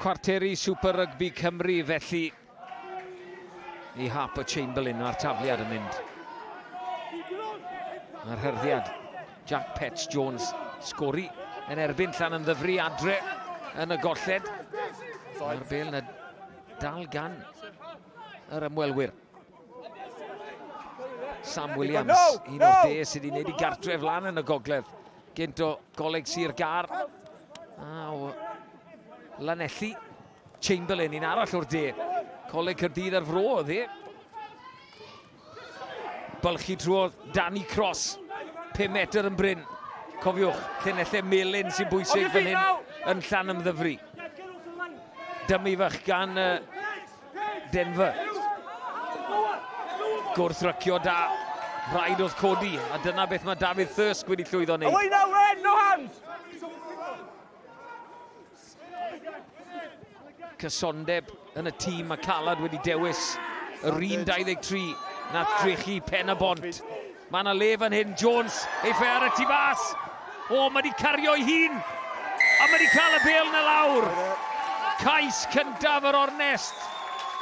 Cwarteri Super Rugby Cymru felly i Harper Chamberlain a'r tafliad yn mynd. Mae'r hyrddiad Jack Petch Jones sgori yn erbyn Llanymddyfri adre yn y golled. Mae'r bel yna dal gan yr ymwelwyr. Sam Williams, un o'r de sydd wedi gwneud i gartref lan yn y gogledd. Gynt o Goleg Sir Gâr. A o Lanelli. Chamberlain, un arall o'r de. Coleg Caerdydd ar fro oedd hi. Bylchu trwodd Danny Cross. 5 metr yn brin. Cofiwch, llinellau melyn sy'n bwysig fan hyn yn Llanymddyfri. Dymu fach gan uh, Denver. Gwrthrycio da. Rhaid oedd codi, a dyna beth mae David Thirsk wedi llwyddo wneud. Away now, Ren, no hands! Cysondeb yn y tîm, mae Calad wedi dewis yr un 23 nath drechu pen y bont. Mae yna le fan hyn, Jones, ei ffe ar y tu fas. O, mae wedi cario'i hun. A mae wedi cael y bel na lawr. Cais cyntaf yr ornest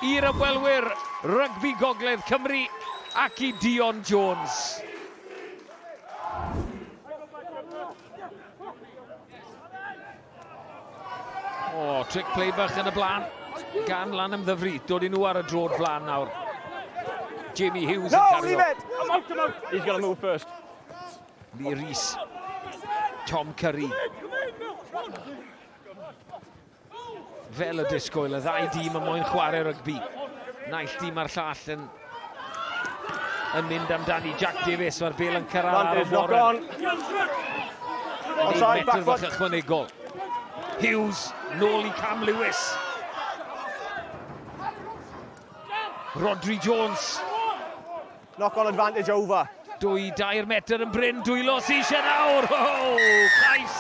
i'r ymwelwyr Rygbi Gogledd Cymru ac i Dion Jones. O, trick play bach yn y blaen gan Lanymddyfri. Dod i nhw ar y drod flaen nawr. Jamie Hughes yn No, cario. leave it! I'm out, I'm out. He's got to move first. Lee Rees. Tom Curry. Fel y disgwyl, y ddau dîm yn moyn chwarae rygbi. Naill dîm a'r llall yn, yn mynd amdani. Jack Davies, mae'r bel yn cyrraedd ar y Warren. Yn ei metr fach ychwanegol. Hughes, nôl i Cam Lewis. Rodri Jones. Knock on advantage over. 2, 3 metr yn brin, dwylo sy'n eisiau nawr. Oh, cais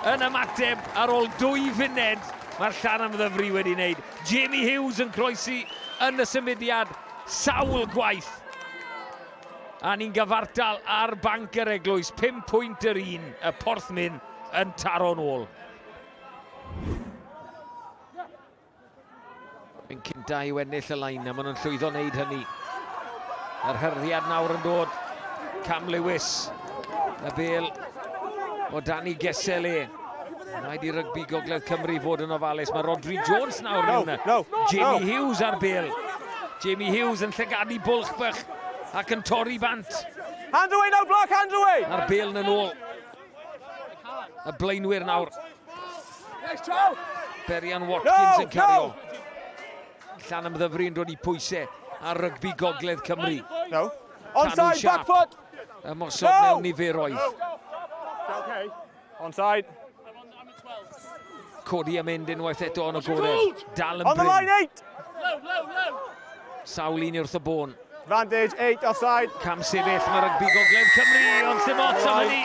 yn ymateb ar ôl dwy funed. Mae'r llan am ddyfru wedi wneud. Jamie Hughes yn croesi yn y symudiad sawl gwaith. A ni'n gyfartal ar banc yr eglwys, 5 pwynt yr un, y Porthmyn yn taro'n ôl. Yn cynta i'w ennill y lain, a maen nhw'n llwyddo wneud hynny. Yr hyrddiad nawr yn dod. Cam Lewis. Y bel o Danny Gesel e. Rhaid i rygbi Gogledd Cymru fod yn ofalus. Mae Rodri Jones nawr no, mewn. No, Jamie no. Hughes ar bel. Jamie Hughes yn llygadu bwlch bych ac yn torri bant. Hands away now, block, hands away! A'r bel yn ôl. Y blaenwyr nawr. Berian Watkins yn cario. Llan ymddyfru yn dod i pwysau ar rygbi Gogledd Cymru. No. Onside, back foot! Ymosod no. mewn niferoedd. Okay. Onside. Codi a mynd unwaith eto yn y gorau. Dal yn On the line, eight! Sawl un wrth y bôn. Advantage, 8 offside. Cam sefyll, mae rygbi Gogledd Cymru, ond sim ots am hynny.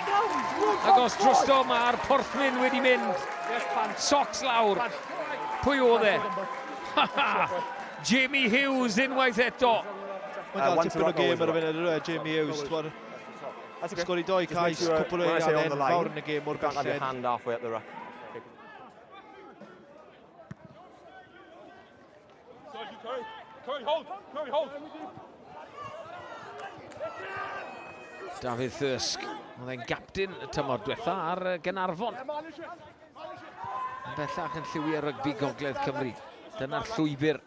Ac os drosto, mae'r Porthmyn wedi mynd. Socks lawr. Pwy oedd e? Jamie Hughes unwaith eto. Mae'n cael tipyn o gêm ar y funud, ydw e, Jamie Hughes. Sgori doi cais, cwpl o eiliadau enfawr yn y gêm o'r belled. Dafydd Thirsk, oedd e'n gapten y tymor diwetha ar Gaernarfon. Yn bellach yn lliwio rygbi Gogledd Cymru. Dyna'r llwybr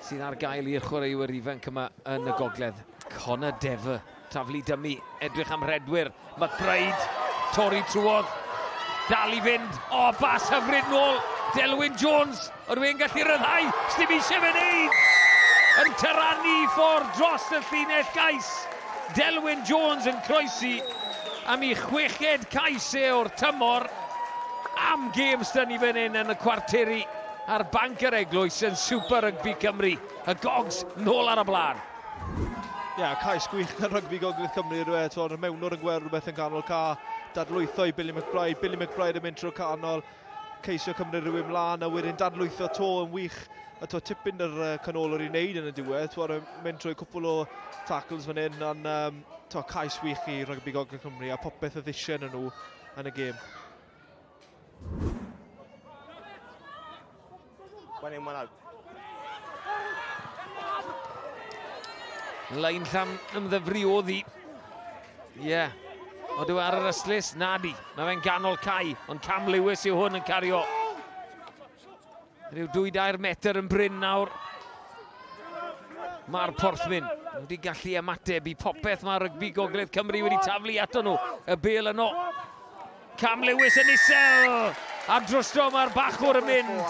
sydd ar gael i'r chwaraewyr ifanc yma yn y gogledd. Connor Dever, taflu dymu, edrych am rhedwyr. McBride, torri trwodd, dal i fynd. O, bas hyfryd nôl, Delwyn Jones, yr wyn gallu ryddhau, sdim eisiau fe wneud! Yn tarannu i ffordd dros y llinell gais. Delwyn Jones yn croesi am ei chweched cais e o'r tymor. Am gêm sdyn ni fan hyn yn y cwarteri ar banc yr eglwys yn Super Rugby Cymru. Y Gogs nôl ar y blaen. Ie, yeah, cais gwych gan rygbi Gogledd Cymru ydw e. Twod, y mewnwr yn gweld rhywbeth yn canol ca, dadlwytho i Billy McBride, Billy McBride yn mynd trwy'r canol, ceisio cymryd rhywun mlaen a wedyn dadlwytho to yn wych. A to, tipyn yr uh, canolwr i wneud yn y diwedd, twod, mynd trwy cwpl o tackles fan hyn, ond um, to, cais wych i rygbi Gogledd Cymru a popeth oedd eisiau yn nhw yn y gêm. One in, one out. Lein llam ymddyfru oedd hi. Ie. Yeah. Ond yw e ar yr ystlys? Na di. Mae fe'n ganol cae, ond Cam Lewis yw hwn yn cario. Rhyw 2-3 metr yn brin nawr. Mae'r Porthmyn wedi gallu ymateb i popeth mae rygbi Gogledd Cymru wedi taflu ato nhw. Y bel yno. Cam Lewis yn isel! A drosto mae'r bachwr yn mynd.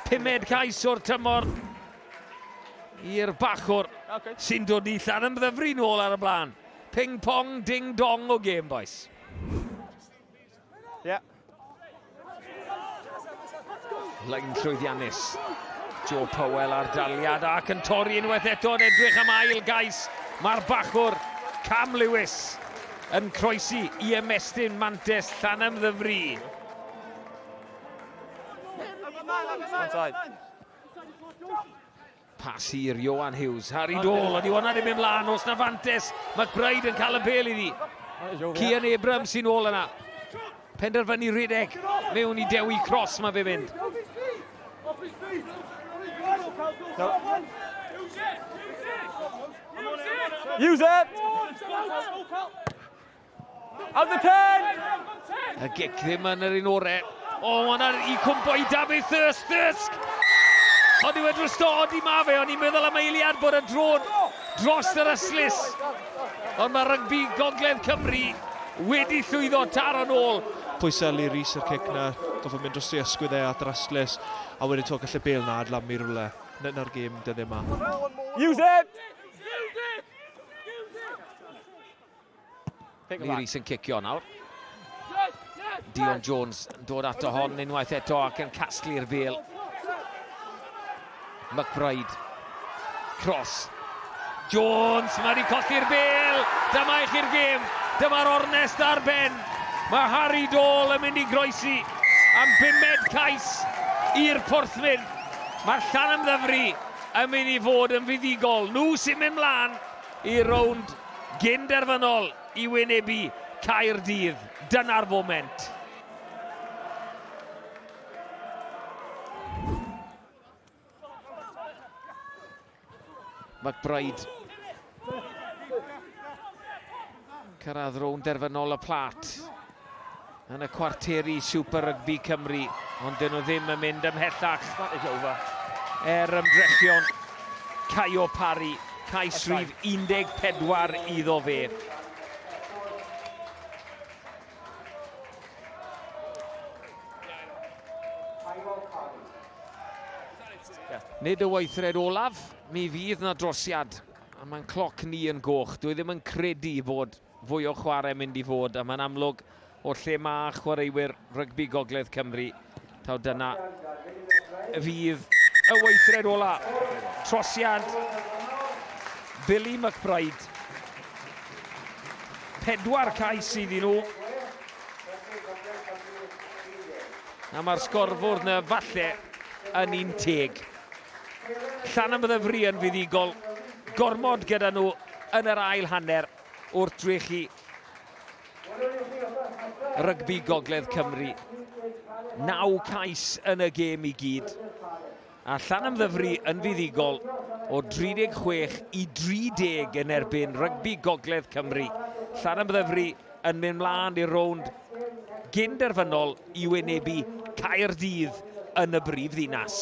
Pumed cais o'r tymor i'r bachwr sy'n dod i Llanymddyfri nôl ar y blaen. Ping pong, ding dong o gêm, boys. Yeah. Lein llwyddiannus. Joe Powell ar daliad ac yn torri unwaith eto yn edrych am ail gais. Mae'r bachwr Cam Lewis yn croesi i ymestyn mantes Llanymddyfri. Pas i'r Johan Hughes. Harry Dole, ydy hwnna ddim yn mlaen, os na fantes. McBride yn cael y bel iddi. Cian Abrams sy'n ôl yna. Penderfynu rhedeg mewn i Dewi Cross mae fe mynd. No. Use it! Out the 10! Y gic ddim yn yr un orau. O, oh, yna i cwmpo i David Thirsk, Thirsk! Ond yw e drosto, ond i ma fe, o'n i'n meddwl am eiliad bod y drôn dros yr ystlys. Ond mae rygbi Gogledd Cymru wedi llwyddo taro nôl. Pwysau Lee Rees yr cic na, goffa mynd dros ei ysgwydd e at yr ystlys, a wedyn to gallu bel na adlamu rhywle. Na'r gêm dyddiau yma. Use it! Lee Rees yn cicio nawr. Dion Jones yn dod ato hon unwaith eto ac yn casglu'r bel. McBride. Cross. Jones, mae wedi colli'r bel. Dyma i chi'r gêm. Dyma'r ornest ar ben. Mae Harry Dole yn mynd i groesi am bumed cais i'r Porthmyn. Mae'r Llanymddyfri yn mynd i fod yn fuddugol. Nhw sy'n mynd mlaen i rownd gyn-derfynol i wynebu Caerdydd. Dyna'r foment. McBride. Cyrraedd rownd derfynol y plat yn y cwarteri Super Rugby Cymru, ond dyn nhw ddim yn mynd ymhellach. Er ymdrechion Caio Parry, cais rhif 14 iddo fe. Nid y weithred olaf, mi fydd na drosiad, a mae'n cloc ni yn goch. Dwi ddim yn credu bod fwy o chwarae mynd i fod, a mae'n amlwg o lle mae chwaraewyr rygbi Gogledd Cymru, taw dyna fydd y weithred ola. Trosiad Billy McBride. Pedwar cais iddyn nhw. A mae'r sgorfwrdd na falle yn un teg. Llanymddyfri yn fuddugol, gormod gyda nhw yn yr ail hanner wrth drechu Rygbi Gogledd Cymru. Naw cais yn y gêm i gyd. A Llanymddyfri yn fuddugol o 36 i 30 yn erbyn Rygbi Gogledd Cymru. Llanymddyfri yn mynd mlaen i'r rownd gyn-derfynol i wynebu Caerdydd yn y brif ddinas.